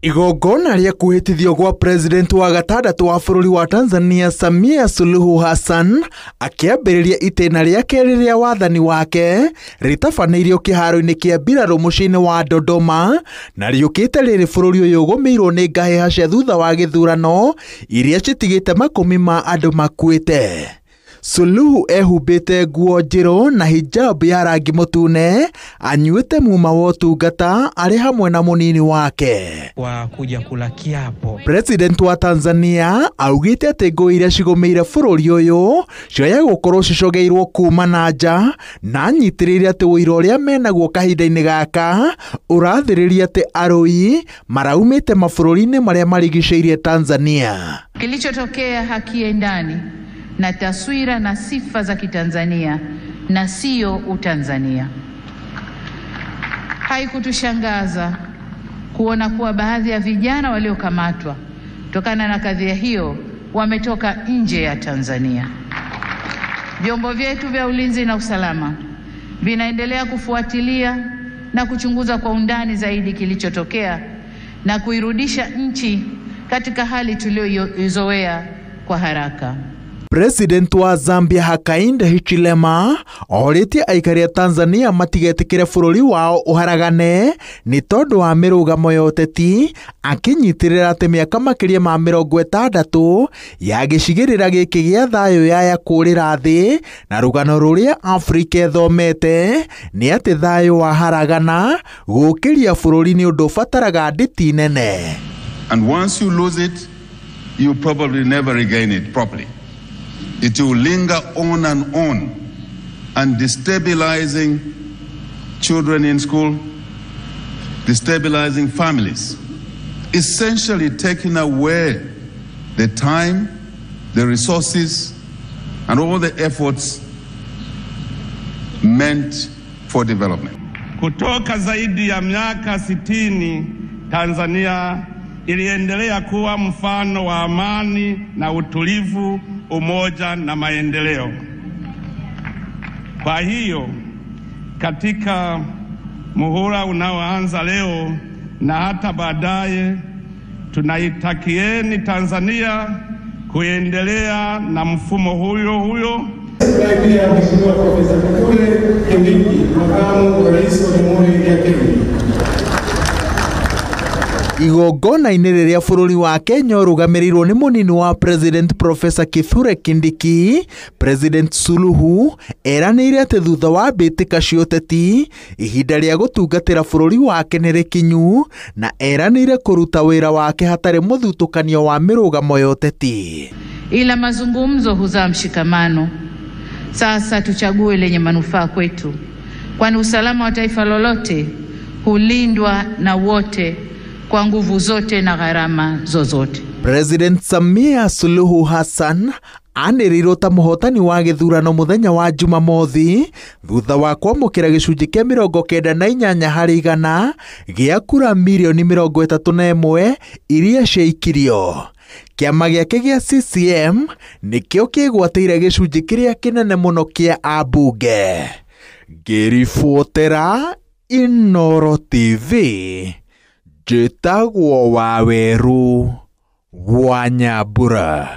Igongona rĩa kwĩhĩtithio gwa president wa gatandatũ wa bũrũri wa Tanzania Samia Suluhu Hassan akĩambĩrĩria itĩna rĩa kerĩ rĩa wathani wake rĩtabanĩirio kĩharo-inĩ kĩa mbirarũ mũciĩ-inĩ wa Dodoma na rĩũkĩte rĩrĩ bũrũri ũyũ ũgũmĩirwo nĩ ngahĩha cia thutha wa gĩthurano iria citigĩte makũmi ma andũ makuĩte. Suluhu ehumbĩte nguo njerũ na hijab ya rangi mũtune, anyuĩte muma wa ũtungata arĩ hamwe na mũnini wake. Wa kuja kula kiapo. President wa Tanzania augĩte atĩ ngũĩ iria cigũmĩire bũrũri ũyũ cioya gũkorwo cicogeirwo kuma na nja na anyitĩrĩire atĩ ũira ũrĩa menaguo kahinda-inĩ gaka ũrathĩrĩria atĩ arũi maraumĩte mabũrũri-inĩ marĩa marigicĩirie Tanzania. Kilichotokea hakiendani na taswira na sifa za Kitanzania na sio Utanzania. Haikutushangaza kuona kuwa baadhi ya vijana waliokamatwa kutokana na kadhia hiyo wametoka nje ya Tanzania. Vyombo vyetu vya ulinzi na usalama vinaendelea kufuatilia na kuchunguza kwa undani zaidi kilichotokea na kuirudisha nchi katika hali tuliyoizoea kwa haraka. President wa Zambia Hakainde Hichilema orĩtie aikari a Tanzania matigetĩkĩre bũrũri wao ũharagane nĩ tondũ wa mĩrũgamo ya ũteti, akĩnyitĩrĩra atĩ mĩaka makĩria ma 60 ya gĩcigĩrĩra gĩkĩ gĩa thayũ yaya kũrĩra thĩ na rũgano rũrĩa Afrika ĩthomete nĩ atĩ thayũ waharagana gũkĩria bũrũri nĩ ũndũ ũbataraga ndĩti nene. And once you lose it, you probably never regain it properly. It will linger on and destabilizing children in school, destabilizing families, essentially taking away the time, the resources, and all the efforts meant for development. Kutoka zaidi ya miaka 60, Tanzania iliendelea kuwa mfano wa amani na utulivu, umoja na maendeleo. Kwa hiyo katika muhula unaoanza leo na hata baadaye, tunaitakieni Tanzania kuendelea na mfumo huyo huyo. Pia Mheshimiwa Profesa Kithure Kindiki, Makamu wa Rais wa Jamhuri ya Kenya. Igongona-inĩ rĩrĩa bũrũri wa Kenya ũrũgamĩrĩirwo nĩ mũnini wa President Professor Kithure Kindiki, President Suluhu eranĩire atĩ thutha wa mbĩtĩka cia ũteti ihinda rĩa gũtungatĩra bũrũri wake nĩ rĩkinyu na eranĩire kũruta wĩra wake hatarĩ mũthutũkanio wa mĩrũgamo ya ũteti. Ila mazungumzo huzaa mshikamano. Sasa tuchague lenye manufaa kwetu, kwani usalama wa taifa lolote hulindwa na wote kwa nguvu zote na gharama zozote. President Samia Suluhu Hassan anĩrĩirwo ta mũhotani wa gĩthurano mũthenya wa Jumamothi thutha wa kwamũkĩra gĩcunjĩ kĩa 98 harĩ igana gĩa kura mirioni 31 iria ciaikirio. Kĩama gĩake gĩa CCM nĩkĩo kĩgwatĩire gĩcunjĩ kĩrĩa kĩnene mũno kĩa ambunge. Ngĩribotera Inooro TV, njĩtagwo Waweru wa Nyambura.